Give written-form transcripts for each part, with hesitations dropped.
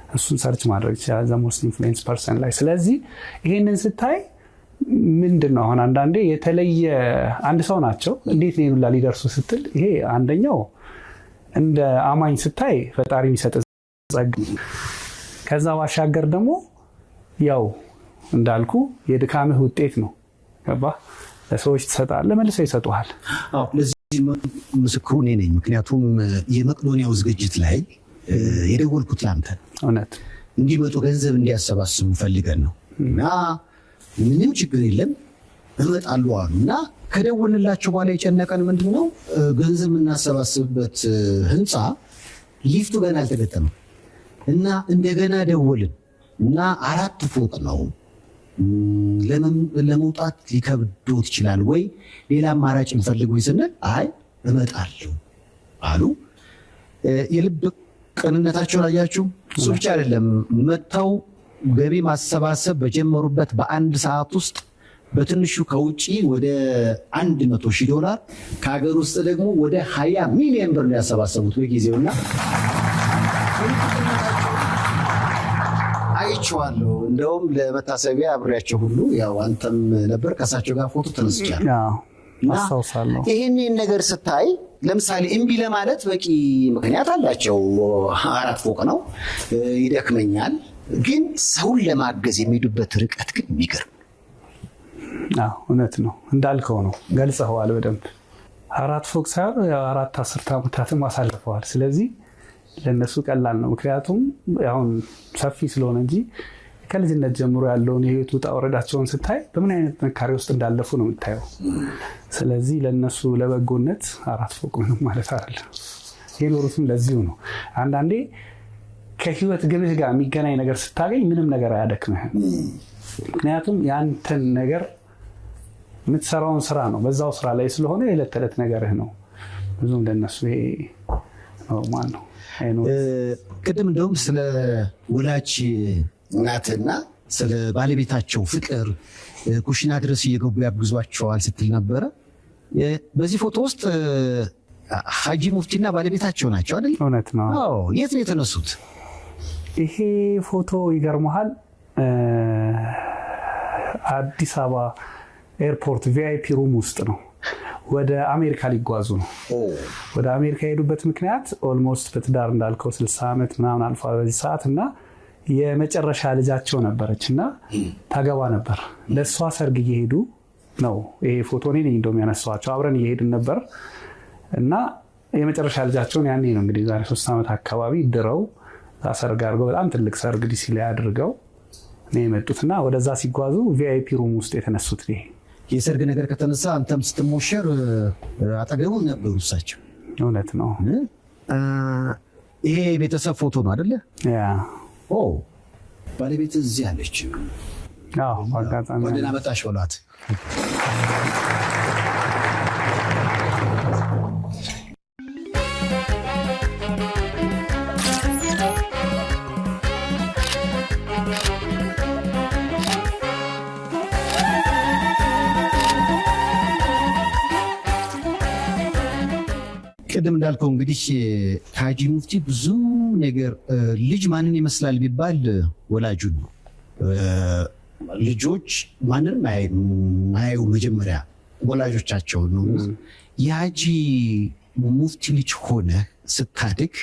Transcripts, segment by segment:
እሱን search ማድረግ ይችላል the most influence person ላይ። ስለዚህ ይሄንን ስታይ ምንድን ነው አሁን አንዳንዴ የተለየ አንድ ሰው ናቸው እንዴት ነው ይሉላ ሊደርሱ ስትል፣ ይሄ አንደኛው እንደ አማኝ ስታይ ፈጣሪ የሚሰጥ ጸጋ፣ ከዛ ባሻገር ደግሞ ያው እንዳልኩ የድካምህ ውጤት ነው። ገባህ? ለሰዎች ትሰጣለህ፣ መልሰው ይሰጡሃል። አዎ፣ ለዚህ ምስክሩ እኔ ነኝ። ምክንያቱም የመቅዶኒያው ዝግጅት ላይ የደወልኩት ለአንተ እንዲመጡ ገንዘብ እንዲያሰባስቡ ፈልገን ነው እና ምንም ችግር የለም እመጣሉ አሉ። እና ከደወልንላቸው በኋላ የጨነቀን ምንድን ነው፣ ገንዘብ የምናሰባስብበት ህንፃ ሊፍቱ ገና አልተገጠመም እና እንደገና ደወልን እና 4 ፎቅ ነው፣ ለመውጣት ሊከብዶት ይችላል ወይ ሌላ አማራጭ እንፈልግ ወይ ስንል አይ እመጣለሁ አሉ። የልብ ቅንነታቸውን አያችሁ። እሱ ብቻ አይደለም፣ መጥተው ገቢ ማሰባሰብ በጀመሩበት በአንድ ሰዓት ውስጥ በትንሹ ከውጪ ወደ $100,000 ከሀገር ውስጥ ደግሞ ወደ 20 ሚሊዮን ብር ነው ያሰባሰቡት በጊዜውና አይቼዋለሁ። እንደውም ለመታሰቢያ አብሬያቸው ሁሉ ያው አንተም ነበር ከእሳቸው ጋር ፎቶ ተነስቻለሁ። አስታውሳለሁ። ይሄንን ነገር ስታይ ለምሳሌ እምቢ ለማለት በቂ ምክንያት አላቸው። 4 ፎቅ ነው፣ ይደክመኛል። ግን ሰውን ለማገዝ የሚሄዱበት ርቀት ግን የሚገርም። አዎ እውነት ነው፣ እንዳልከው ነው፣ ገልጸኸዋል በደንብ። 4 ፎቅ ሳይሆን 4 አስርተ ዓመታትም አሳልፈዋል። ስለዚህ ለነሱ ቀላል ነው። ምክንያቱም አሁን ሰፊ ስለሆነ እንጂ ከልጅነት ጀምሮ ያለውን የህይወት ውጣ ውረዳቸውን ስታይ በምን አይነት ጥንካሬ ውስጥ እንዳለፉ ነው የምታየው። ስለዚህ ለነሱ ለበጎነት 4 ፎቅ ምንም ማለት አይደለም። የኖሩትም ለዚሁ ነው። አንዳንዴ ከህይወት ግብህ ጋር የሚገናኝ ነገር ስታገኝ ምንም ነገር አያደክምህም። ምክንያቱም ያንተን ነገር የምትሰራውን ስራ ነው፣ በዛው ስራ ላይ ስለሆነ የዕለት ተዕለት ነገርህ ነው። ብዙም ለነሱ ይሄ normal ነው። ቅድም እንደውም ስለ ወላጅ እናትና ስለ ባለቤታቸው ፍቅር ኩሽና ድረስ እየገቡ ያግዟቸዋል ስትል ነበረ። በዚህ ፎቶ ውስጥ ሀጂ ሙፍቲና ባለቤታቸው ናቸው አይደል? እውነት ነው። አዎ። የት ነው የተነሱት? ይሄ ፎቶ ይገርምሃል፣ አዲስ አበባ ኤርፖርት VIP room ውስጥ ነው። ወደ አሜሪካ ሊጓዙ ነው። ወደ አሜሪካ የሄዱበት ምክንያት almost በትዳር እንዳልከው 60 ዓመት ምናምን አልፏል በዚህ ሰዓት እና የመጨረሻ ልጃቸው ነበረች እና ታገባ ነበር። ለሷ ሰርግ እየሄዱ ነው። ይሄ ፎቶ እኔ ነኝ እንደውም ያነሳኋቸው፣ አብረን እየሄድን ነበር እና የመጨረሻ ልጃቸውን ያኔ ነው እንግዲህ ዛሬ 3 ዓመት አካባቢ ድረው ሰርግ አድርገው በጣም ትልቅ ሰርግ ዲሲ ላይ አድርገው ነው የመጡትና ወደዛ ሲጓዙ VIP room ውስጥ የተነሱት ይሄ። የሰርግ ነገር ከተነሳ አንተም ስትሞሸር አጠገቡ ነበሩ እሳቸው። እውነት ነው። ይሄ የቤተሰብ ፎቶ ነው አይደለ? ያ። ኦ ባለቤት እዚህ አለች። አዎ፣ በአጋጣሚ ወደ ደህና መጣሽ በሏት። ቅድም እንዳልከው እንግዲህ ከሀጂ ሙፍቲ ብዙ ነገር፣ ልጅ ማንን ይመስላል ቢባል ወላጁን ነው። ልጆች ማንንም አያዩ መጀመሪያ ወላጆቻቸውን ነው። የሀጂ ሙፍቲ ልጅ ሆነ ስታድግ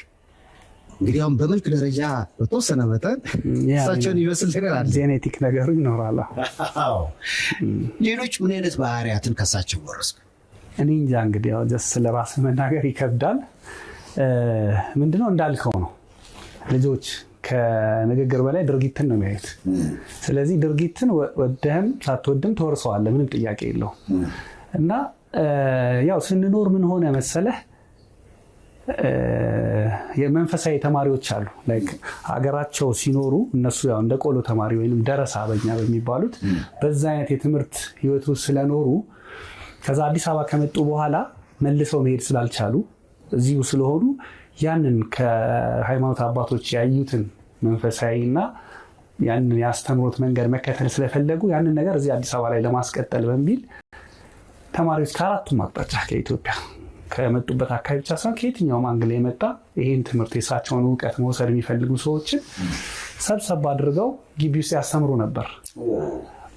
እንግዲህ አሁን በመልክ ደረጃ በተወሰነ መጠን እሳቸውን ይመስል ነገር አለ። genetic ነገሩ ይኖራል። አዎ። ሌሎች ምን አይነት ባህሪያትን ከሳቸው ወረስክ? እኔ እንጃ እንግዲህ ያው just ስለራስ መናገር ይከብዳል። ምንድነው እንዳልከው ነው። ልጆች ከንግግር በላይ ድርጊትን ነው የሚያዩት። ስለዚህ ድርጊትን ወደህም ሳትወድም ትወርሰዋለህ፣ ምንም ጥያቄ የለውም። እና ያው ስንኖር ምን ሆነ መሰለህ፣ የመንፈሳዊ ተማሪዎች አሉ። ሀገራቸው ሲኖሩ እነሱ ያው እንደ ቆሎ ተማሪ ወይንም ደረሳ በእኛ በሚባሉት በዛ አይነት የትምህርት ህይወት ውስጥ ስለኖሩ ከዛ አዲስ አበባ ከመጡ በኋላ መልሰው መሄድ ስላልቻሉ እዚሁ ስለሆኑ ያንን ከሃይማኖት አባቶች ያዩትን መንፈሳዊና ያንን ያስተምሮት መንገድ መከተል ስለፈለጉ ያንን ነገር እዚህ አዲስ አበባ ላይ ለማስቀጠል በሚል ተማሪዎች ከአራቱም አቅጣጫ ከኢትዮጵያ ከመጡበት አካባቢ ብቻ ሳይሆን ከየትኛውም angle የመጣ ይህን ትምህርት የእሳቸውን እውቀት መውሰድ የሚፈልጉ ሰዎችን ሰብሰብ አድርገው ግቢ ውስጥ ያስተምሩ ነበር።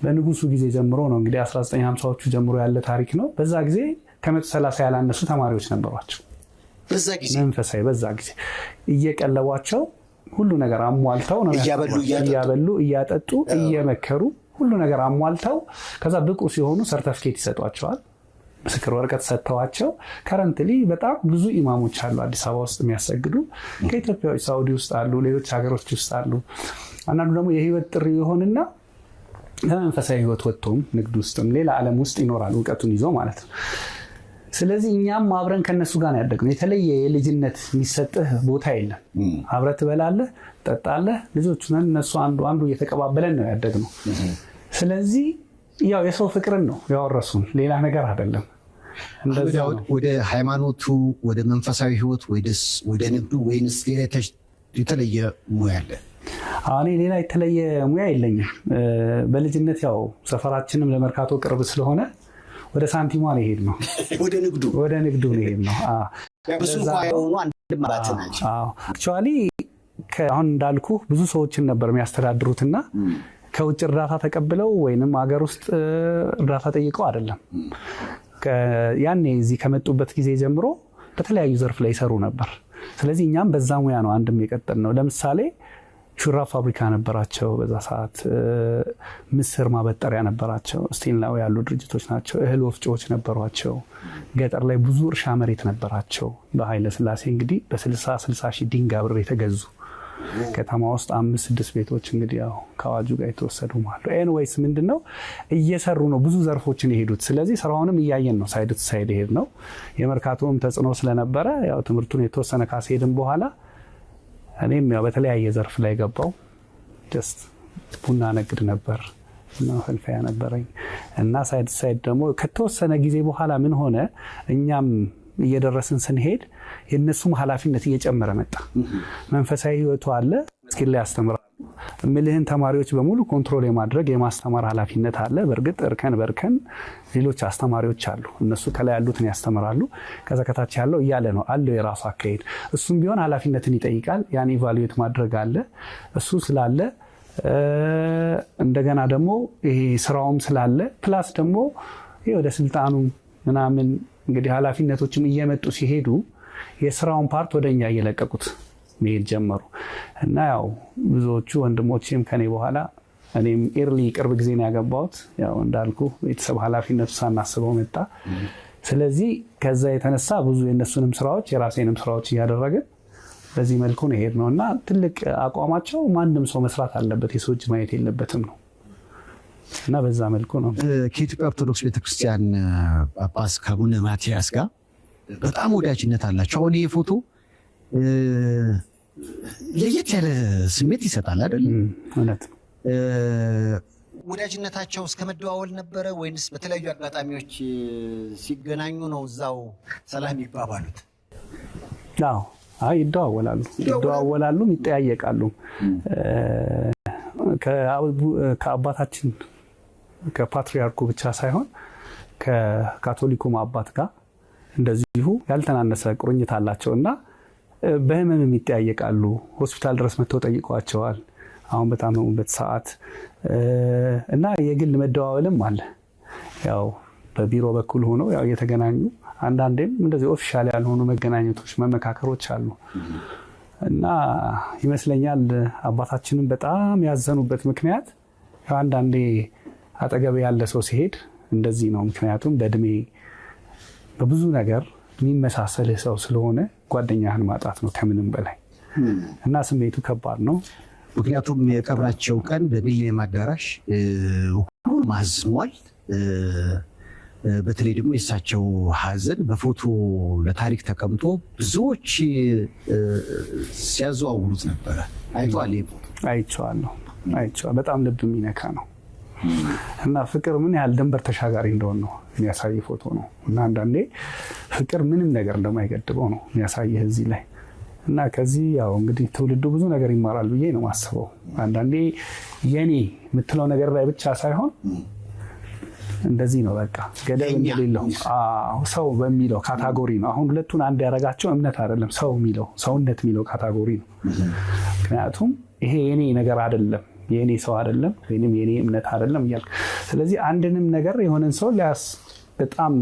በንጉሱ ጊዜ ጀምሮ ነው እንግዲህ 1950ዎቹ ጀምሮ ያለ ታሪክ ነው። በዛ ጊዜ ከ130 ያላነሱ ተማሪዎች ነበሯቸው። በዛ ጊዜ መንፈሳዊ በዛ ጊዜ እየቀለቧቸው ሁሉ ነገር አሟልተው ነው እያበሉ እያጠጡ እየመከሩ ሁሉ ነገር አሟልተው ከዛ ብቁ ሲሆኑ ሰርተፍኬት ይሰጧቸዋል። ምስክር ወረቀት ሰጥተዋቸው currently በጣም ብዙ ኢማሞች አሉ አዲስ አበባ ውስጥ የሚያሰግዱ፣ ከኢትዮጵያ ሳውዲ ውስጥ አሉ፣ ሌሎች ሀገሮች ውስጥ አሉ። አንዳንዱ ደግሞ የህይወት ጥሪ ይሆንና ለመንፈሳዊ ህይወት ወጥቶም ንግድ ውስጥም ሌላ ዓለም ውስጥ ይኖራል እውቀቱን ይዞ ማለት ነው። ስለዚህ እኛም አብረን ከነሱ ጋር ነው ያደግነው። የተለየ የልጅነት የሚሰጥህ ቦታ የለም። አብረህ ትበላለህ፣ ትጠጣለህ። ልጆቹ ነን እነሱ አንዱ አንዱ እየተቀባበለን ነው ያደግነው። ስለዚህ ያው የሰው ፍቅርን ነው ያወረሱን፣ ሌላ ነገር አይደለም። ወደ ሃይማኖቱ፣ ወደ መንፈሳዊ ህይወት፣ ወደ ንግዱ ወይንስ ሌላ የተለየ ሙያ አለ? እኔ ሌላ የተለየ ሙያ የለኝም። በልጅነት ያው ሰፈራችንም ለመርካቶ ቅርብ ስለሆነ ወደ ሳንቲሟ ነው የሄድነው፣ ወደ ንግዱ ነው የሄድነው። Actually አሁን እንዳልኩ ብዙ ሰዎችን ነበር የሚያስተዳድሩትና ከውጭ እርዳታ ተቀብለው ወይንም ሀገር ውስጥ እርዳታ ጠይቀው አይደለም። ያኔ እዚህ ከመጡበት ጊዜ ጀምሮ በተለያዩ ዘርፍ ላይ ይሰሩ ነበር። ስለዚህ እኛም በዛ ሙያ ነው አንድም የቀጠልነው። ለምሳሌ ሹራብ ፋብሪካ ነበራቸው በዛ ሰዓት፣ ምስር ማበጠሪያ ነበራቸው። Still now ያሉ ድርጅቶች ናቸው። እህል ወፍጮዎች ነበሯቸው። ገጠር ላይ ብዙ እርሻ መሬት ነበራቸው። በኃይለ ሥላሴ እንግዲህ በ60 ሺህ ድንጋይ ብር የተገዙ ከተማ ውስጥ 5-6 ቤቶች እንግዲህ ያው ከአዋጁ ጋር የተወሰዱ ማለት ነው። Anyways ምንድነው እየሰሩ ነው ብዙ ዘርፎችን የሄዱት። ስለዚህ ስራውንም እያየን ነው side to side ይሄድ ነው። የመርካቶም ተጽዕኖ ስለነበረ ያው ትምህርቱን የተወሰነ ካስሄድን በኋላ እኔም ያው በተለያየ ዘርፍ ላይ ገባው። Just ቡና ነግድ ነበር እና ፈልፈያ ነበረኝ እና side side ደግሞ ከተወሰነ ጊዜ በኋላ ምን ሆነ፣ እኛም እየደረስን ስንሄድ የነሱም ኃላፊነት እየጨመረ መጣ። መንፈሳዊ ህይወቱ አለ፣ skill ላይ ያስተምራሉ። ምልህን ተማሪዎች በሙሉ control የማድረግ የማስተማር ኃላፊነት አለ። በእርግጥ እርከን በእርከን ሌሎች አስተማሪዎች አሉ። እነሱ ከላይ ያሉትን ያስተምራሉ፣ ከዛ ከታች ያለው እያለ ነው አለው የራሱ አካሄድ። እሱም ቢሆን ኃላፊነትን ይጠይቃል። ያን evaluate ማድረግ አለ። እሱ ስላለ እንደገና ደግሞ ይሄ ስራውም ስላለ plus ደግሞ ይሄ ወደ ስልጣኑ ምናምን እንግዲህ ኃላፊነቶችም እየመጡ ሲሄዱ የስራውን part ወደኛ እየለቀቁት መሄድ ጀመሩ። እና ያው ብዙዎቹ ወንድሞቼም ከኔ በኋላ እኔም early ቅርብ ጊዜ ነው ያገባሁት። ያው እንዳልኩ ቤተሰብ ኃላፊነቱ ሳናስበው መጣ። ስለዚህ ከዛ የተነሳ ብዙ የነሱንም ስራዎች የራሴንም ስራዎች እያደረግን በዚህ መልኩ ነው የሄድነው። እና ትልቅ አቋማቸው ማንም ሰው መስራት አለበት፣ የሰው እጅ ማየት የለበትም ነው። እና በዛ መልኩ ነው። ከኢትዮጵያ ኦርቶዶክስ ቤተክርስቲያን ጳጳስ ከአቡነ ማትያስ ጋር በጣም ወዳጅነት አላቸው። አሁን ይሄ ፎቶ ለየት ያለ ስሜት ይሰጣል አይደል? እውነት ነው። ወዳጅነታቸው እስከ መደዋወል ነበረ ወይንስ በተለያዩ አጋጣሚዎች ሲገናኙ ነው እዛው ሰላም ይባባሉት? አዎ፣ አይ ይደዋወላሉ፣ ይጠያየቃሉ። ከአባታችን ከፓትሪያርኩ ብቻ ሳይሆን ከካቶሊኩም አባት ጋር እንደዚሁ ያልተናነሰ ቁርኝት አላቸውና በህመምም ይጠያየቃሉ። ሆስፒታል ድረስ መጥተው ጠይቀዋቸዋል አሁን በታመሙበት ሰዓት። እና የግል መደዋወልም አለ። ያው በቢሮ በኩል ሆኖ ያው እየተገናኙ አንዳንዴም እንደዚህ official ያልሆኑ መገናኘቶች፣ መመካከሮች አሉ። እና ይመስለኛል አባታችንም በጣም ያዘኑበት ምክንያት አንዳንዴ አጠገብ ያለ ሰው ሲሄድ እንደዚህ ነው። ምክንያቱም በእድሜ በብዙ ነገር የሚመሳሰልህ ሰው ስለሆነ ጓደኛህን ማጣት ነው ከምንም በላይ። እና ስሜቱ ከባድ ነው። ምክንያቱም የቀብራቸው ቀን በሚሊኒየም አዳራሽ ሁሉም አዝኗል። በተለይ ደግሞ የእሳቸው ሀዘን በፎቶ ለታሪክ ተቀምጦ ብዙዎች ሲያዘዋውሩት ነበረ። አይቷል? ይሄ ፎቶ አይቼዋለሁ። በጣም ልብ የሚነካ ነው። እና ፍቅር ምን ያህል ድንበር ተሻጋሪ እንደሆነ ነው የሚያሳይ ፎቶ ነው። እና አንዳንዴ ፍቅር ምንም ነገር እንደማይገድበው ነው የሚያሳይህ እዚህ ላይ። እና ከዚህ ያው እንግዲህ ትውልዱ ብዙ ነገር ይማራል ብዬ ነው የማስበው። አንዳንዴ የኔ የምትለው ነገር ላይ ብቻ ሳይሆን እንደዚህ ነው በቃ ገደብ እንደሌለው ሰው በሚለው category ነው። አሁን ሁለቱን አንድ ያደረጋቸው እምነት አይደለም፣ ሰው የሚለው ሰውነት የሚለው category ነው። ምክንያቱም ይሄ የኔ ነገር አይደለም፣ የኔ ሰው አይደለም፣ ወይንም የኔ እምነት አይደለም እያልክ ስለዚህ አንድንም ነገር የሆነን ሰው ሊያስ በጣም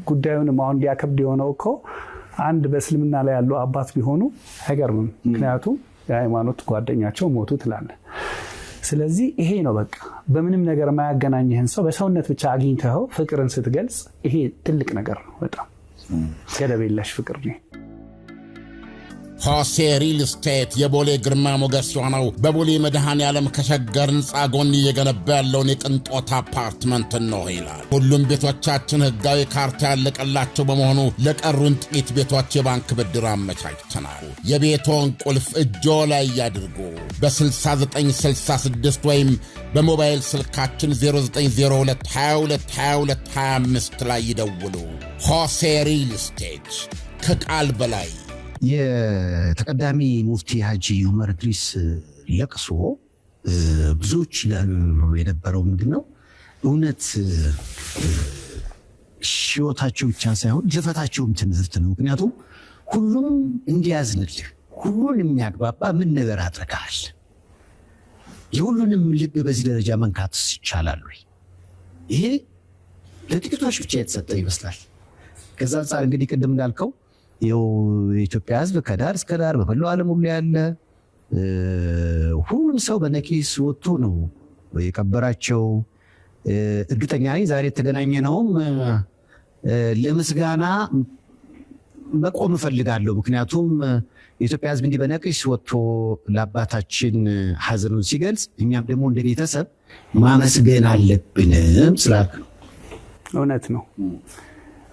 ጉዳዩንም አሁን ሊያከብድ የሆነው እኮ አንድ በእስልምና ላይ ያሉ አባት ቢሆኑ አይገርምም። ምክንያቱም የሃይማኖት ጓደኛቸው ሞቱ ትላለህ። ስለዚህ ይሄ ነው በቃ በምንም ነገር የማያገናኝህን ሰው በሰውነት ብቻ አግኝተኸው ፍቅርን ስትገልጽ ይሄ ትልቅ ነገር ነው። በጣም ገደብ የለሽ ፍቅር ነው። ሆሴ ሪል ስቴት የቦሌ ግርማ ሞገስ የሆነው በቦሌ መድኃኔ ዓለም ከሸገር ሕንፃ ጎን እየገነባ ያለውን የቅንጦት አፓርትመንት ነው ይላል። ሁሉም ቤቶቻችን ሕጋዊ ካርታ ያለቀላቸው በመሆኑ ለቀሩን ጥቂት ቤቶች የባንክ ብድር አመቻችተናል። የቤቶን ቁልፍ እጆ ላይ ያድርጉ። በ6966 ወይም በሞባይል ስልካችን 0902 22 22 25 ላይ ይደውሉ። ሆሴ ሪል ስቴት ከቃል በላይ። የተቀዳሚ ሙፍቲ ሀጂ ዑመር ኢድሪስ ለቅሶ ብዙዎች ይላሉ የነበረው ምንድነው፣ እውነት ሕይወታቸው ብቻ ሳይሆን ልፈታቸውም ትምህርት ነው። ምክንያቱም ሁሉም እንዲያዝንልህ ሁሉን የሚያግባባ ምን ነገር አድርገሃል? የሁሉንም ልብ በዚህ ደረጃ መንካት ይቻላል ወይ? ይሄ ለጥቂቶች ብቻ የተሰጠ ይመስላል። ከዛ አንጻር እንግዲህ ቅድም እንዳልከው የኢትዮጵያ ሕዝብ ከዳር እስከ ዳር በመላው ዓለም ሁሉ ያለ ሁሉም ሰው በነቂስ ወጥቶ ነው የቀበራቸው። እርግጠኛ ነኝ ዛሬ የተገናኘነውም ለምስጋና መቆም እፈልጋለሁ። ምክንያቱም የኢትዮጵያ ሕዝብ እንዲህ በነቂስ ወጥቶ ለአባታችን ሀዘኑን ሲገልጽ እኛም ደግሞ እንደ ቤተሰብ ማመስገን አለብንም ስላልክ ነው። እውነት ነው።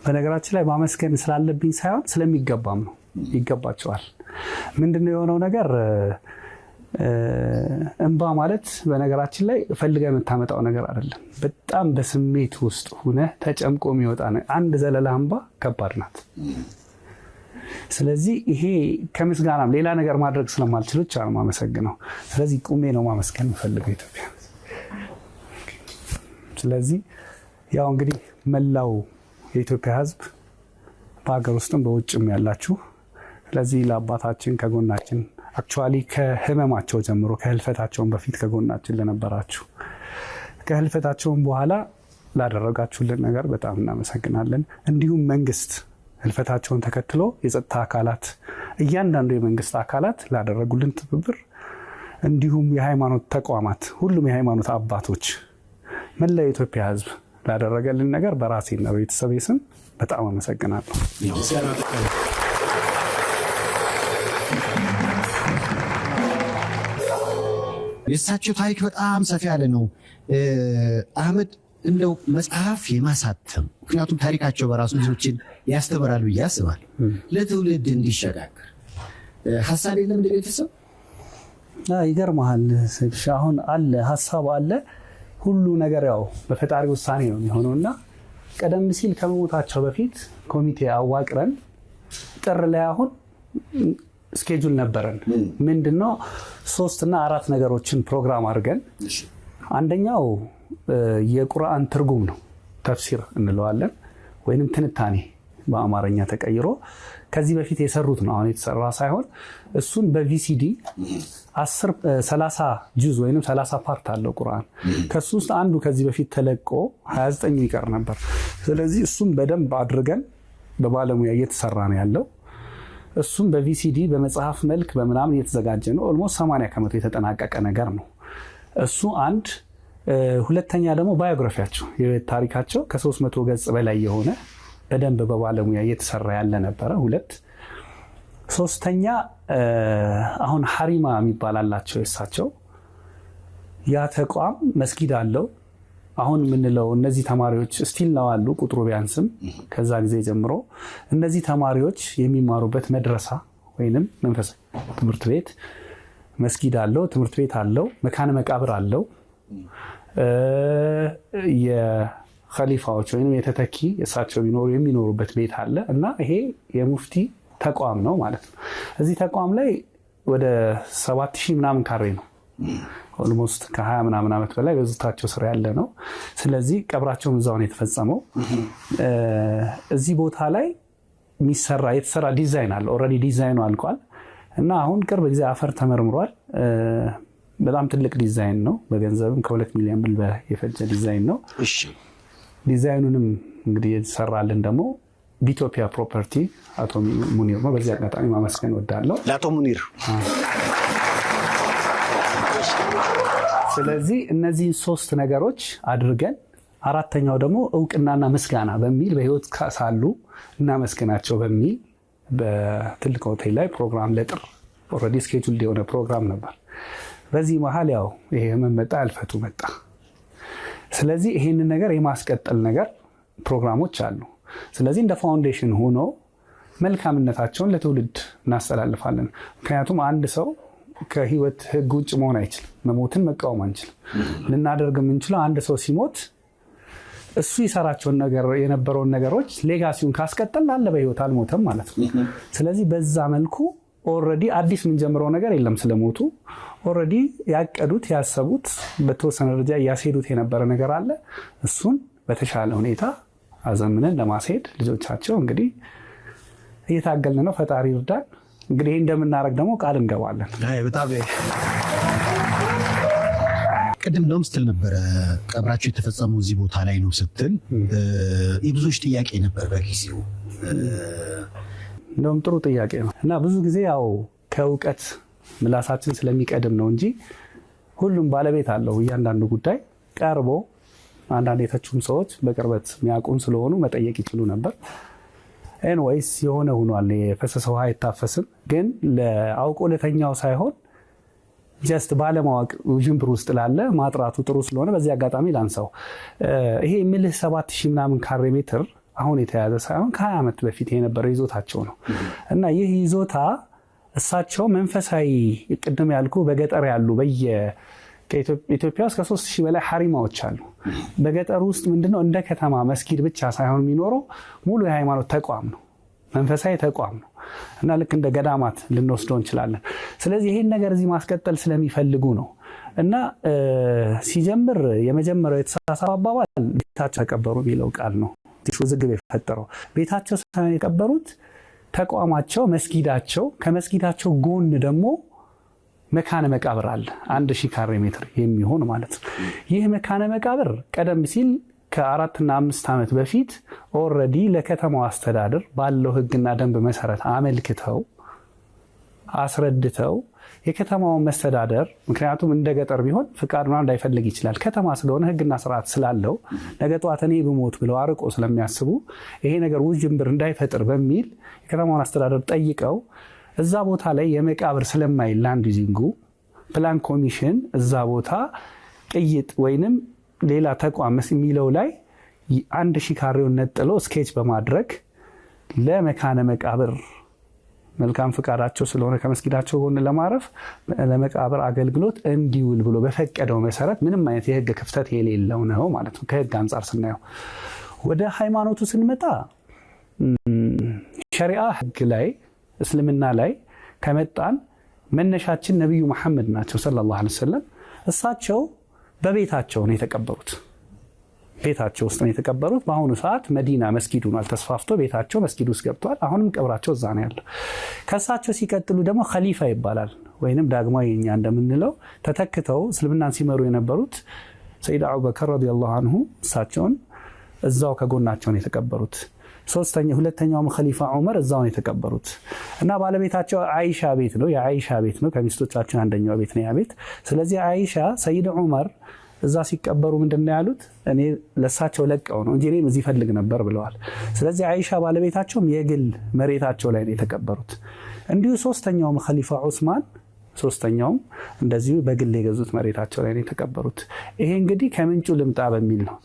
በነገራችን ላይ ማመስገን ስላለብኝ ሳይሆን ስለሚገባም ነው። ይገባቸዋል። ምንድነው የሆነው ነገር፣ እንባ ማለት በነገራችን ላይ ፈልገህ የምታመጣው ነገር አይደለም። በጣም በስሜት ውስጥ ሆነህ ተጨምቆ የሚወጣ አንድ ዘለላ እንባ ከባድ ናት። ስለዚህ ይሄ ከምስጋናም ሌላ ነገር ማድረግ ስለማልችል ብቻ ነው የማመሰግነው። ስለዚህ ቁሜ ነው ማመስገን የምፈልገው ኢትዮጵያ። ስለዚህ ያው እንግዲህ መላው የኢትዮጵያ ሕዝብ በሀገር ውስጥም በውጭም ያላችሁ፣ ስለዚህ ለአባታችን ከጎናችን actually ከህመማቸው ጀምሮ ከህልፈታቸውን በፊት ከጎናችን ለነበራችሁ፣ ከህልፈታቸውን በኋላ ላደረጋችሁልን ነገር በጣም እናመሰግናለን። እንዲሁም መንግስት ህልፈታቸውን ተከትሎ የጸጥታ አካላት፣ እያንዳንዱ የመንግስት አካላት ላደረጉልን ትብብር፣ እንዲሁም የሃይማኖት ተቋማት፣ ሁሉም የሃይማኖት አባቶች፣ መላ የኢትዮጵያ ሕዝብ ላደረገልን ነገር በራሴና በቤተሰቤ ስም በጣም አመሰግናለሁ። የእሳቸው ታሪክ በጣም ሰፊ ያለ ነው። አህመድ፣ እንደው መጽሐፍ የማሳተም ምክንያቱም ታሪካቸው በራሱ ብዙዎችን ያስተምራል ብዬ አስባለሁ። ለትውልድ እንዲሸጋገር ሀሳብ የለም እንደ ቤተሰብ? ይገርምሃል፣ አሁን አለ ሀሳብ አለ። ሁሉ ነገር ያው በፈጣሪ ውሳኔ ነው የሚሆነው እና ቀደም ሲል ከመሞታቸው በፊት ኮሚቴ አዋቅረን ጥር ላይ አሁን schedule ነበረን። ምንድነው 3 እና 4 ነገሮችን ፕሮግራም አድርገን፣ አንደኛው የቁርአን ትርጉም ነው፣ ተፍሲር እንለዋለን ወይንም ትንታኔ በአማርኛ ተቀይሮ ከዚህ በፊት የሰሩት ነው፣ አሁን የተሰራ ሳይሆን እሱን በ VCD 30 ጁዝ ወይንም 30 part አለው ቁርአን። ከሱ ውስጥ አንዱ ከዚህ በፊት ተለቆ 29 ይቀር ነበር። ስለዚህ እሱም በደንብ አድርገን በባለሙያ እየተሰራ ነው ያለው። እሱም በ VCD በመጽሐፍ መልክ በምናምን እየተዘጋጀ ነው። almost 80% የተጠናቀቀ ነገር ነው። እሱ አንድ። ሁለተኛ ደግሞ biography ያቸው የህይወት ታሪካቸው ከ300 ገጽ በላይ የሆነ በደንብ በባለሙያ እየተሰራ ያለ ነበረ። ሁለት። ሶስተኛ አሁን ሐሪማ የሚባል አላቸው የእሳቸው። ያ ተቋም መስጊድ አለው። አሁን የምንለው እነዚህ ተማሪዎች still ነው አሉ፣ ቁጥሩ ቢያንስም ከዛ ጊዜ ጀምሮ እነዚህ ተማሪዎች የሚማሩበት መድረሳ ወይንም መንፈሳዊ ትምህርት ቤት መስጊድ አለው፣ ትምህርት ቤት አለው፣ መካነ መቃብር አለው። የኸሊፋዎች ወይንም የተተኪ እሳቸው የሚኖሩበት ቤት አለ እና ይሄ የሙፍቲ ተቋም ነው ማለት ነው። እዚህ ተቋም ላይ ወደ 7000 ምናምን ካሬ ነው Almost ከ20 ምናምን ዓመት በላይ በይዞታቸው ስር ያለ ነው። ስለዚህ ቀብራቸውም እዛው ነው የተፈጸመው። እዚህ ቦታ ላይ የሚሰራ የተሰራ ዲዛይን አለ። Already ዲዛይኑ አልቋል እና አሁን ቅርብ ጊዜ አፈር ተመርምሯል። በጣም ትልቅ ዲዛይን ነው። በገንዘብም ከ2 ሚሊዮን ብር በላይ የፈጀ ዲዛይን ነው። እሺ፣ ዲዛይኑንም እንግዲህ የተሰራልን ደግሞ ቢቶፒያ ፕሮፐርቲ አቶ ሙኒር ነው። በዚህ አጋጣሚ ማመስገን እወዳለሁ ለአቶ ሙኒር። ስለዚህ እነዚህን 3 ነገሮች አድርገን አራተኛው ደግሞ እውቅናና ምስጋና በሚል በህይወት ሳሉ እናመስግናቸው በሚል በትልቅ ሆቴል ላይ ፕሮግራም ለጥር already schedule የሆነ ፕሮግራም ነበር። በዚህ መሃል ያው ይሄ ህመም መጣ፣ ህልፈቱ መጣ። ስለዚህ ይሄንን ነገር የማስቀጠል ነገር ፕሮግራሞች አሉ። ስለዚህ እንደ foundation ሆኖ መልካምነታቸውን ለትውልድ እናስተላልፋለን። ምክንያቱም አንድ ሰው ከህይወት ህግ ውጭ መሆን አይችልም። መሞትን መቃወም አንችልም። ልናደርግ የምንችለው አንድ ሰው ሲሞት እሱ ይሰራቸውን ነገር የነበረውን ነገሮች legacy ውን ካስቀጠል አለ በህይወት አልሞተም ማለት ነው። ስለዚህ በዛ መልኩ already አዲስ የምንጀምረው ነገር የለም። ስለሞቱ already ያቀዱት ያሰቡት በተወሰነ ደረጃ ያስሄዱት የነበረ ነገር አለ። እሱን በተሻለ ሁኔታ አዘምነን ለማስሄድ ልጆቻቸው እንግዲህ እየታገልን ነው። ፈጣሪ ይርዳን። እንግዲህ ይሄን እንደምናደርግ ደግሞ ቃል እንገባለን። አይ በጣም ቅድም እንደውም ስትል ነበረ ቀብራቸው የተፈጸመው እዚህ ቦታ ላይ ነው ስትል የብዙዎች ጥያቄ ነበር በጊዜው። እንደውም ጥሩ ጥያቄ ነው እና ብዙ ጊዜ ያው ከእውቀት ምላሳችን ስለሚቀድም ነው እንጂ ሁሉም ባለቤት አለው እያንዳንዱ ጉዳይ ቀርቦ አንዳንድ የተቹም ሰዎች በቅርበት የሚያውቁን ስለሆኑ መጠየቅ ይችሉ ነበር። Anyways የሆነ ሆኗል። የፈሰሰ ውሃ አይታፈስም። ግን ለአውቆ ለተኛው ሳይሆን just ባለማወቅ ውዥንብር ውስጥ ላለ ማጥራቱ ጥሩ ስለሆነ በዚህ አጋጣሚ ላንሳው። ይሄ የምልህ 7000 ምናምን ካሬ ሜትር አሁን የተያዘ ሳይሆን ከ20 ዓመት በፊት የነበረ ይዞታቸው ነው እና ይህ ይዞታ እሳቸው መንፈሳዊ ቅድም ያልኩ በገጠር ያሉ ከኢትዮጵያ ውስጥ ከ3000 በላይ ሐሪማዎች አሉ። በገጠር ውስጥ ምንድነው እንደ ከተማ መስጊድ ብቻ ሳይሆን የሚኖረው ሙሉ የሃይማኖት ተቋም ነው፣ መንፈሳዊ ተቋም ነው እና ልክ እንደ ገዳማት ልንወስደው እንችላለን። ስለዚህ ይሄን ነገር እዚህ ማስቀጠል ስለሚፈልጉ ነው እና ሲጀምር የመጀመሪያው የተሳሳተ አባባል ቤታቸው ተቀበሩ የሚለው ቃል ነው ውዝግብ የፈጠረው። ቤታቸው ሳይሆን የተቀበሩት ተቋማቸው መስጊዳቸው፣ ከመስጊዳቸው ጎን ደግሞ መካነ መቃብር አለ 1000 ካሬ ሜትር የሚሆን ማለት ነው። ይህ መካነ መቃብር ቀደም ሲል ከ4 እና 5 ዓመት በፊት already ለከተማው አስተዳደር ባለው ህግና ደንብ መሰረት አመልክተው አስረድተው የከተማው መስተዳደር ምክንያቱም እንደ ገጠር ቢሆን ፍቃድ ምናምን እንዳይፈልግ ይችላል። ከተማ ስለሆነ ህግና ስርዓት ስላለው ነገ ጠዋት እኔ ብሞት ብለው አርቆ ስለሚያስቡ ይሄ ነገር ውዥንብር እንዳይፈጥር በሚል የከተማውን አስተዳደር ጠይቀው እዛ ቦታ ላይ የመቃብር ስለማይል land using ኡ ፕላን ኮሚሽን እዛ ቦታ ቅይጥ ወይንም ሌላ ተቋም የሚለው ላይ 1000 ካሬውን ነጥሎ sketch በማድረግ ለመካነ መቃብር መልካም ፍቃዳቸው ስለሆነ ከመስጊዳቸው ጎን ለማረፍ ለመቃብር አገልግሎት እንዲውል ብሎ በፈቀደው መሰረት ምንም አይነት የህግ ክፍተት የሌለው ነው ማለት ነው። ከህግ አንፃር ስናየው ወደ ሃይማኖቱ ስንመጣ ሸሪዓ ህግ ላይ እስልምና ላይ ከመጣን መነሻችን ነብዩ መሐመድ ናቸው ሰለላሁ ዐለይሂ ወሰለም። እሳቸው በቤታቸው ነው የተቀበሩት። ቤታቸው ውስጥ ነው የተቀበሩት። በአሁኑ ሰዓት መዲና መስጊዱ ነው ተስፋፍቶ ቤታቸው መስጊዱ ውስጥ ገብቷል። አሁንም ቀብራቸው እዛ ነው ያለው። ከእሳቸው ሲቀጥሉ ደግሞ ኸሊፋ ይባላል ወይንም ዳግማዊ እኛ እንደምንለው ተተክተው እስልምናን ሲመሩ የነበሩት ሰይድ አቡበከር ረዲየላሁ ዐንሁ እሳቸውን እዛው ከጎናቸው ነው የተቀበሩት። ሁለተኛውም ኸሊፋ ዑመር እዛው ነው የተቀበሩት እና ባለቤታቸው አይሻ ቤት ነው፣ የአይሻ ቤት ነው፣ ከሚስቶቻቸው አንደኛው ቤት ነው ያ ቤት። ስለዚህ አይሻ ሰይድ ዑመር እዛ ሲቀበሩ ምንድነው ያሉት? እኔ ለሳቸው ለቀው ነው እንጂ እኔም እዚህ ፈልግ ነበር ብለዋል። ስለዚህ አይሻ ባለቤታቸውም የግል መሬታቸው ላይ ነው የተቀበሩት። እንዲሁ ሶስተኛውም ኸሊፋ ዑስማን ሶስተኛውም እንደዚሁ በግል የገዙት መሬታቸው ላይ ነው የተቀበሩት። ይሄ እንግዲህ ከምንጩ ልምጣ በሚል ነው።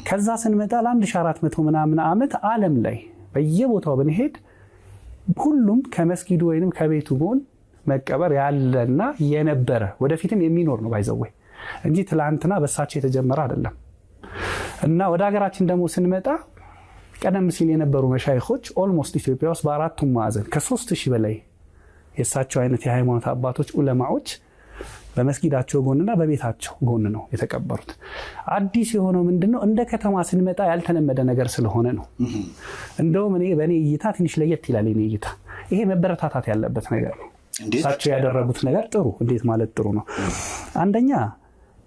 ከዛ ስንመጣ ለ1400 ምናምን ዓመት ዓለም ላይ በየቦታው ብንሄድ ሁሉም ከመስጊዱ ወይንም ከቤቱ ጎን መቀበር ያለና የነበረ ወደፊትም የሚኖር ነው by the way እንጂ ትላንትና በሳቸው የተጀመረ አይደለም። እና ወደ ሀገራችን ደግሞ ስንመጣ ቀደም ሲል የነበሩ መሻይኾች almost ኢትዮጵያ ውስጥ በአራቱም ማዕዘን ከ3000 በላይ የሳቸው አይነት የሃይማኖት አባቶች ዑለማዎች በመስጊዳቸው ጎንና በቤታቸው ጎን ነው የተቀበሩት። አዲስ የሆነው ምንድነው? እንደ ከተማ ስንመጣ ያልተለመደ ነገር ስለሆነ ነው። እንደውም እኔ በእኔ እይታ ትንሽ ለየት ይላል። የእኔ እይታ ይሄ መበረታታት ያለበት ነገር ነው። እሳቸው ያደረጉት ነገር ጥሩ፣ እንዴት ማለት ጥሩ ነው። አንደኛ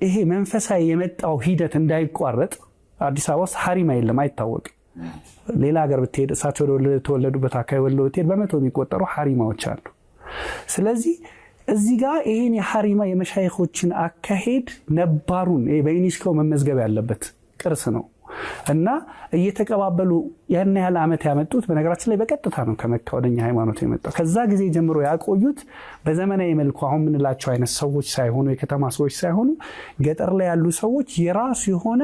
ይሄ መንፈሳዊ የመጣው ሂደት እንዳይቋረጥ አዲስ አበባ ውስጥ ሀሪማ የለም፣ አይታወቅም። ሌላ ሀገር ብትሄድ፣ እሳቸው ተወለዱበት አካባቢ ወሎ ብትሄድ በመቶ የሚቆጠሩ ሀሪማዎች አሉ። ስለዚህ እዚህ ጋር ይሄን የሀሪማ የመሻይኾችን አካሄድ ነባሩን በዩኔስኮ መመዝገብ ያለበት ቅርስ ነው እና እየተቀባበሉ ያን ያህል ዓመት ያመጡት፣ በነገራችን ላይ በቀጥታ ነው ከመካ ወደኛ ሃይማኖት የመጣው። ከዛ ጊዜ ጀምሮ ያቆዩት በዘመናዊ መልኩ አሁን የምንላቸው አይነት ሰዎች ሳይሆኑ፣ የከተማ ሰዎች ሳይሆኑ፣ ገጠር ላይ ያሉ ሰዎች የራሱ የሆነ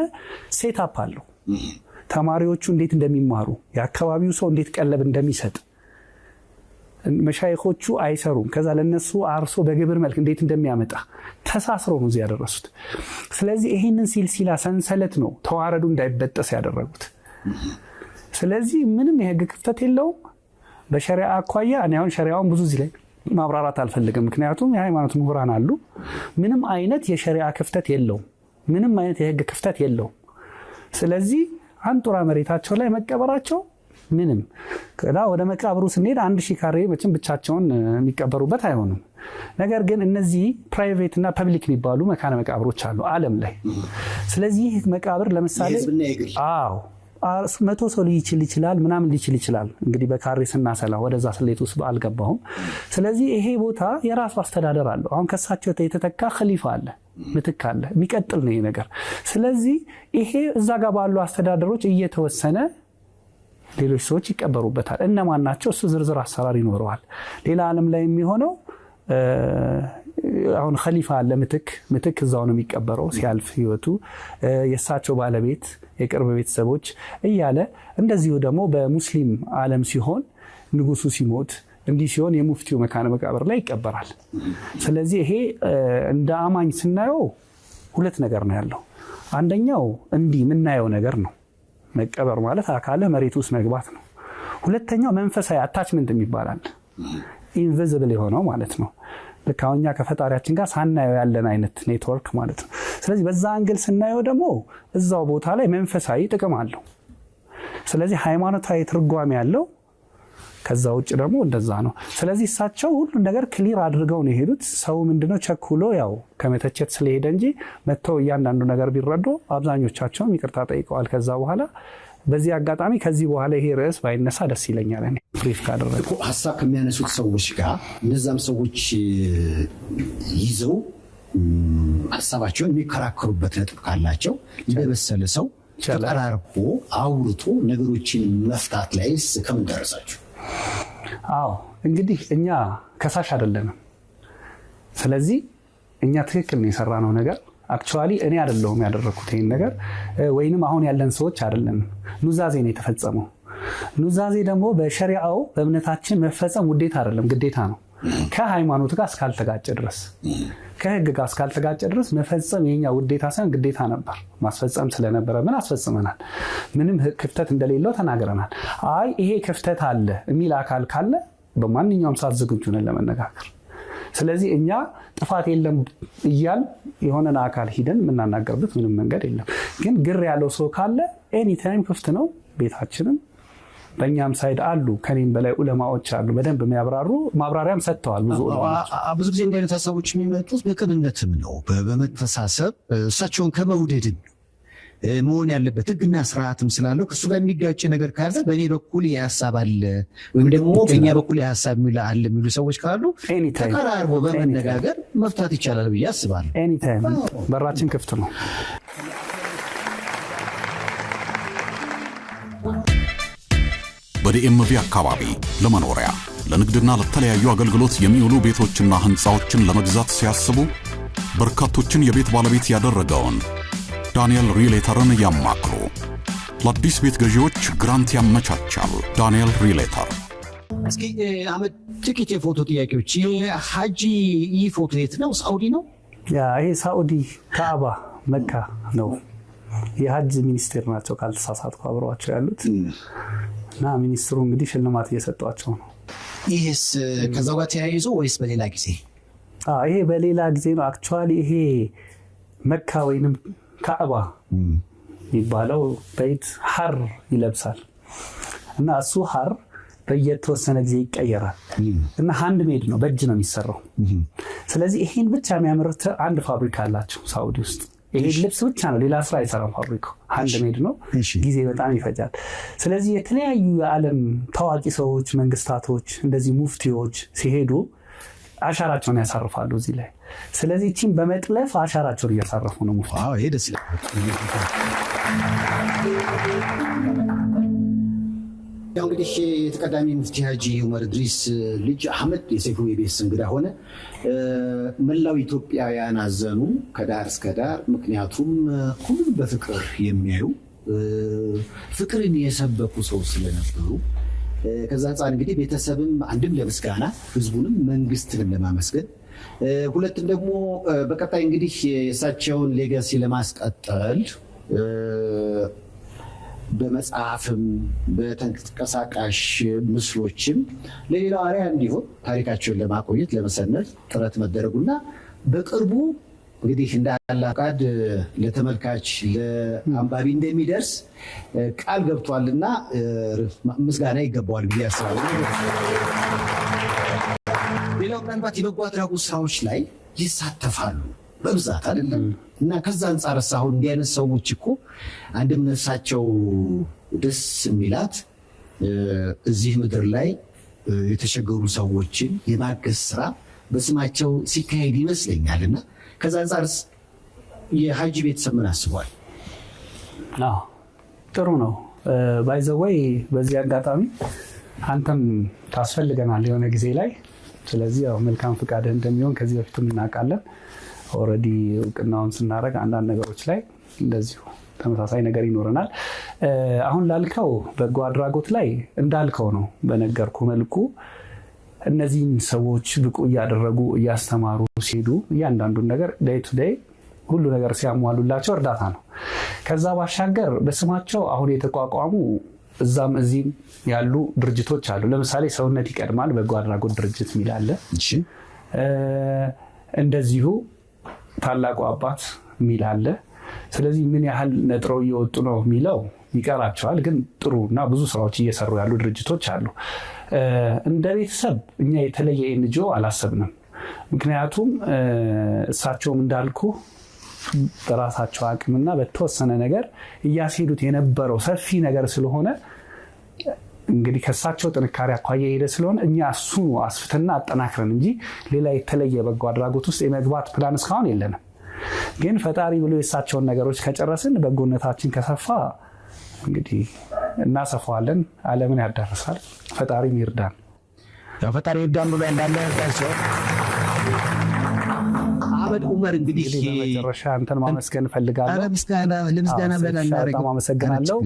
setup አለው። ተማሪዎቹ እንዴት እንደሚማሩ፣ የአካባቢው ሰው እንዴት ቀለብ እንደሚሰጥ፣ መሻይኾቹ አይሰሩም። ከዛ ለነሱ አርሶ በግብር መልክ እንዴት እንደሚያመጣ ተሳስረው ነው እዚህ ያደረሱት። ስለዚህ ይህንን ሲልሲላ ሰንሰለት ነው ተዋረዱ እንዳይበጠስ ያደረጉት። ስለዚህ ምንም የህግ ክፍተት የለውም። በሸሪዓ አኳያ እኔ አሁን ሸሪዓውን ብዙ እዚህ ላይ ማብራራት አልፈልግም፣ ምክንያቱም የሃይማኖት ምሁራን አሉ። ምንም አይነት የሸሪዓ ክፍተት የለውም። ምንም አይነት የህግ ክፍተት የለውም። ስለዚህ አንጡራ መሬታቸው ላይ መቀበራቸው ምንም፣ ከዛ ወደ መቃብሩ ስንሄድ 1000 ካሬ መቼም ብቻቸውን የሚቀበሩበት አይሆንም። ነገር ግን እነዚህ private እና public የሚባሉ መካነ መቃብሮች አሉ ዓለም ላይ። ስለዚህ መቃብር ለምሳሌ አዎ 100 ሰው ሊችል ይችላል፣ ምናምን ሊችል ይችላል። እንግዲህ በካሬ ስናሰላ ወደዛ ስሌት ውስጥ አልገባሁም። ስለዚህ ይሄ ቦታ የራሱ አስተዳደር አለው። አሁን ከሳቸው የተተካ ኸሊፋ አለ፣ ምትክ አለ፣ የሚቀጥል ነው ይሄ ነገር። ስለዚህ ይሄ እዛ ጋር ባሉ አስተዳደሮች እየተወሰነ ሌሎች ሰዎች ይቀበሩበታል። እነማን ናቸው? እሱ ዝርዝር አሰራር ይኖረዋል። ሌላ ዓለም ላይ የሚሆነው አሁን ኸሊፋ አለ፣ ምትክ ምትክ እዛው ነው የሚቀበረው ሲያልፍ ህይወቱ፣ የእሳቸው ባለቤት፣ የቅርብ ቤተሰቦች እያለ፣ እንደዚሁ ደግሞ በሙስሊም ዓለም ሲሆን ንጉሱ ሲሞት እንዲህ ሲሆን የሙፍቲው መካነ መቃብር ላይ ይቀበራል። ስለዚህ ይሄ እንደ አማኝ ስናየው ሁለት ነገር ነው ያለው። አንደኛው እንዲህ የምናየው ነገር ነው። መቀበር ማለት አካልህ መሬት ውስጥ መግባት ነው። ሁለተኛው መንፈሳዊ attachment የሚባል አለ። Invisible የሆነው ማለት ነው። ልክ አሁን እኛ ከፈጣሪያችን ጋር ሳናየው ያለን አይነት ኔትወርክ ማለት ነው። ስለዚህ በዛ angle ስናየው ደግሞ እዛው ቦታ ላይ መንፈሳዊ ጥቅም አለው። ስለዚህ ሃይማኖታዊ ትርጓሜ ያለው፣ ከዛ ውጭ ደግሞ እንደዛ ነው። ስለዚህ እሳቸው ሁሉን ነገር clear አድርገው ነው የሄዱት። ሰው ምንድነው ቸኩሎ ያው ከመተቸት ስለሄደ እንጂ መጥተው እያንዳንዱ ነገር ቢረዱ፣ አብዛኞቻቸውም ይቅርታ ጠይቀዋል። ከዛ በኋላ በዚህ አጋጣሚ ከዚህ በኋላ ይሄ ርዕስ ባይነሳ ደስ ይለኛል። እኔ brief ካደረገ ሀሳብ ከሚያነሱት ሰዎች ጋር እነዛም ሰዎች ይዘው ሀሳባቸውን የሚከራከሩበት ነጥብ ካላቸው እንደበሰለ ሰው ተቀራርቦ አውርቶ ነገሮችን መፍታት ላይ ከምን ደረሳችሁ? አዎ፣ እንግዲህ እኛ ከሳሽ አይደለንም። ስለዚህ እኛ ትክክል ነው የሰራነው ነገር፣ actually እኔ አይደለሁም ያደረግኩት ይህን ነገር ወይንም አሁን ያለን ሰዎች አይደለንም። ኑዛዜ ነው የተፈጸመው። ኑዛዜ ደግሞ በሸሪዓው በእምነታችን መፈጸም ውዴታ አይደለም፣ ግዴታ ነው። ከሃይማኖት ጋር እስካልተጋጨ ድረስ፣ ከህግ ጋር እስካልተጋጨ ድረስ መፈጸም የኛ ውዴታ ሳይሆን ግዴታ ነበር። ማስፈጸም ስለነበረብን አስፈጽመናል። ምንም ክፍተት እንደሌለው ተናግረናል። አይ ይሄ ክፍተት አለ የሚል አካል ካለ በማንኛውም ሰዓት ዝግጁ ነን ለመነጋገር። ስለዚህ እኛ ጥፋት የለም እያል የሆነን አካል ሂደን የምናናገርበት ምንም መንገድ የለም። ግን ግር ያለው ሰው ካለ anytime ክፍት ነው ቤታችንም። በእኛም side አሉ፣ ከኔም በላይ ዑለማዎች አሉ በደንብ የሚያብራሩ፣ ማብራሪያም ሰጥተዋል ብዙ ዑለማዎች። ብዙ ጊዜ እንዲህ አይነት ሀሳቦች የሚመጡት በቅንነትም ነው፣ በመተሳሰብ፣ እሳቸውን ከመውደድም መሆን ያለበት፣ ሕግና ስርዓትም ስላለው ከእሱ ጋር የሚጋጭ ነገር ካለ በእኔ በኩል የሀሳብ አለ ወይም ደግሞ በእኛ በኩል የሀሳብ አለ የሚሉ ሰዎች ካሉ ተቀራርቦ በመነጋገር መፍታት ይቻላል ብዬ አስባለሁ። Anytime በራችን ክፍት ነው። በ DMV አካባቢ ለመኖሪያ፣ ለንግድና ለተለያዩ አገልግሎት የሚውሉ ቤቶችና ሕንፃዎችን ለመግዛት ሲያስቡ በርካቶችን የቤት ባለቤት ያደረገውን ዳንኤል Realtor ን ያማክሩ። ለአዲስ ቤት ገዢዎች grant ያመቻቻል። ዳንኤል Realtor። እስኪ አህመድ፣ ጥቂት የፎቶ ጥያቄዎች። የሐጂ ይህ ፎቶ የት ነው? ሳኡዲ ነው? Yeah፣ ይሄ ሳኡዲ ካዕባ መካ ነው። የሀጅ ሚኒስቴር ናቸው ካልተሳሳትኩ አብረዋቸው ያሉት እና ሚኒስትሩ እንግዲህ ሽልማት እየሰጧቸው ነው። ይህስ ከዛው ጋር ተያይዞ ወይስ በሌላ ጊዜ? ይሄ በሌላ ጊዜ ነው። Actually ይሄ መካ ወይንም ካዕባ የሚባለው ቤት ሐር ይለብሳል እና እሱ ሐር በየተወሰነ ጊዜ ይቀየራል እና hand made ነው፣ በእጅ ነው የሚሰራው። ስለዚህ ይሄን ብቻ የሚያመርት አንድ ፋብሪካ አላቸው ሳውዲ ውስጥ። ይሄን ልብስ ብቻ ነው፣ ሌላ ስራ አይሰራም ፋብሪካው። Hand made ነው፣ ጊዜ በጣም ይፈጃል። ስለዚህ የተለያዩ የዓለም ታዋቂ ሰዎች፣ መንግስታቶች፣ እንደዚህ ሙፍቲዎች ሲሄዱ አሻራቸውን ያሳርፋሉ እዚህ ላይ። ስለዚህ ይህችን በመጥለፍ አሻራቸውን እያሳረፉ ነው ሙፍቲ። ይሄ ደስ ይላል። ያው እንግዲህ የተቀዳሚ ሙፍቲ ሀጂ ዑመር ኢድሪስ ልጅ አህመድ የሰይፉ ኢቢኤስ እንግዳ ሆነ። መላው ኢትዮጵያውያን አዘኑ ከዳር እስከ ዳር። ምክንያቱም ሁሉም በፍቅር የሚያዩ፣ ፍቅርን የሰበኩ ሰው ስለነበሩ፣ ከዛ አንጻር እንግዲህ ቤተሰብም አንድም ለምስጋና፣ ህዝቡንም መንግስትንም ለማመስገን፣ ሁለትም ደግሞ በቀጣይ እንግዲህ የእሳቸውን legacy ለማስቀጠል በመጽሐፍም በተንቀሳቃሽ ምስሎችም ለሌላው አርአያ እንዲሆን ታሪካቸውን ለማቆየት፣ ለመሰነድ ጥረት መደረጉና በቅርቡ እንግዲህ እንደ አላህ ፈቃድ ለተመልካች፣ ለአንባቢ እንደሚደርስ ቃል ገብቷልና ምስጋና ይገባዋል ብዬ አስባለሁ። ሌላው ምናልባት የበጎ አድራጎት ስራዎች ላይ ይሳተፋሉ በብዛት አይደለም? እና ከዛ አንጻር አሁን እንዲህ አይነት ሰዎች እኮ አንድም ነፍሳቸው ደስ የሚላት እዚህ ምድር ላይ የተቸገሩ ሰዎችን የማገዝ ስራ በስማቸው ሲካሄድ ይመስለኛል። እና ከዛ አንጻርስ የሀጂ ቤተሰብ ምን አስቧል? ጥሩ ነው። By the way፣ በዚህ አጋጣሚ አንተም ታስፈልገናል የሆነ ጊዜ ላይ። ስለዚህ ያው መልካም ፍቃድህ እንደሚሆን ከዚህ በፊትም እናውቃለን። Already እውቅናውን ስናደርግ አንዳንድ ነገሮች ላይ እንደዚሁ ተመሳሳይ ነገር ይኖረናል። አሁን ላልከው በጎ አድራጎት ላይ እንዳልከው ነው። በነገርኩ መልኩ እነዚህን ሰዎች ብቁ እያደረጉ፣ እያስተማሩ ሲሄዱ፣ እያንዳንዱን ነገር day to day ሁሉ ነገር ሲያሟሉላቸው እርዳታ ነው። ከዛ ባሻገር በስማቸው አሁን የተቋቋሙ እዛም እዚህም ያሉ ድርጅቶች አሉ። ለምሳሌ ሰውነት ይቀድማል በጎ አድራጎት ድርጅት የሚል አለ። እንደዚሁ ታላቁ አባት የሚል አለ። ስለዚህ ምን ያህል ነጥረው እየወጡ ነው የሚለው ይቀራቸዋል። ግን ጥሩ እና ብዙ ስራዎች እየሰሩ ያሉ ድርጅቶች አሉ። እንደ ቤተሰብ እኛ የተለየ NGO አላሰብንም። ምክንያቱም እሳቸውም እንዳልኩ በራሳቸው አቅምና በተወሰነ ነገር እያስሄዱት የነበረው ሰፊ ነገር ስለሆነ፣ እንግዲህ ከእሳቸው ጥንካሬ አኳያ የሄደ ስለሆነ፣ እኛ እሱኑ አስፍተንና አጠናክረን እንጂ ሌላ የተለየ በጎ አድራጎት ውስጥ የመግባት ፕላን እስካሁን የለንም። ግን ፈጣሪ ብሎ የእሳቸውን ነገሮች ከጨረስን፣ በጎነታችን ከሰፋ እንግዲህ እናሰፋዋለን። ዓለምን ያዳርሳል። ፈጣሪም ይርዳን። ፈጣሪ ይርዳን ብሎ እንዳለ አህመድ ዑመር እንግዲህ በመጨረሻ አንተን ማመስገን እፈልጋለሁ። ለምስጋና በጣም አመሰግናለሁ።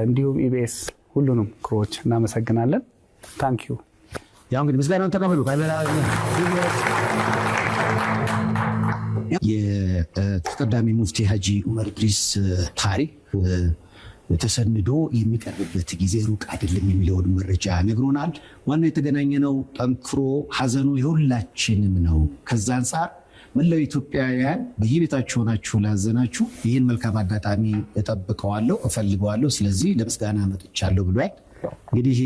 እንዲሁም ኢቢኤስ ሁሉንም crew ዎች እናመሰግናለን። Thank you። ያው እንግዲህ ምስጋናውን ተቀበሉ። የተቀዳሚ ሙፍቲ ሀጂ ዑመር ኢድሪስ ታሪክ ተሰንዶ የሚቀርብበት ጊዜ ሩቅ አይደለም የሚለውን መረጃ ነግሮናል። ዋናው የተገናኘነው ጠንክሮ ሀዘኑ የሁላችንም ነው። ከዛ አንጻር መላው ኢትዮጵያውያን በየቤታችሁ ሆናችሁ ላዘናችሁ ይህን መልካም አጋጣሚ እጠብቀዋለሁ፣ እፈልገዋለሁ። ስለዚህ ለምስጋና መጥቻለሁ ብሏል። እንግዲህ